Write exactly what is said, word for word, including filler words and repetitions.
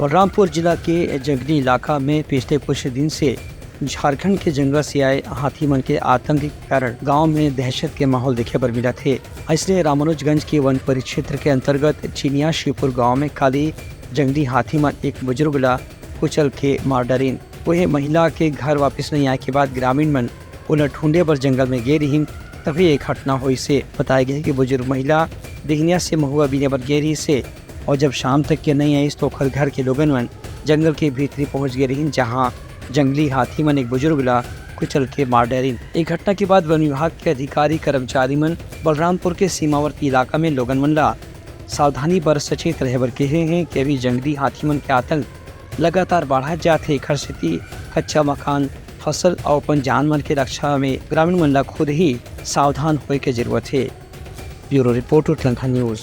बलरामपुर जिला के जंगली इलाका में पिछले कुछ दिन से झारखंड के जंगल से आए हाथी मन के आतंक के कारण गांव में दहशत के माहौल देखे बर मिलत हे। इसलिए रामानुजगंज के वन परिक्षेत्र के अंतर्गत चिनिया शिवपुर गांव में काली जंगली हाथी मन एक बुजुर्ग ला कुचल के मार डारिन। वह महिला के घर वापस नहीं आए के बाद ग्रामीण मन ओला ढूंढे बर जंगल में गे रहिन, तभी ये घटना होइस हे। बताया गया कि बुजुर्ग महिला बिहनिया से महुआ बीने बर गे रहिस हे और जब शाम तक के नहीं आइस तो ओखर घर के लोगन मन जंगल के भीतरी पहुंच गे रहिन, जहां जंगली हाथी मन एक बुजुर्ग ला कुचल के मार डारिन। ये घटना के बाद वन विभाग के अधिकारी कर्मचारी मन बलरामपुर के सीमावर्ती इलाका में लोगन मन ला सावधानी बर सचेत रहे बर कहे हैं कि अभी जंगली हाथी मन के आतंक लगातार बढ़त जात हे। एखर सेती कच्चा मकान, फसल अउ अपन जान मन के रक्षा में ग्रामीण मन ला खुद ही सावधान होए के जरूरत हे। Bureau report, Uttarakhand news.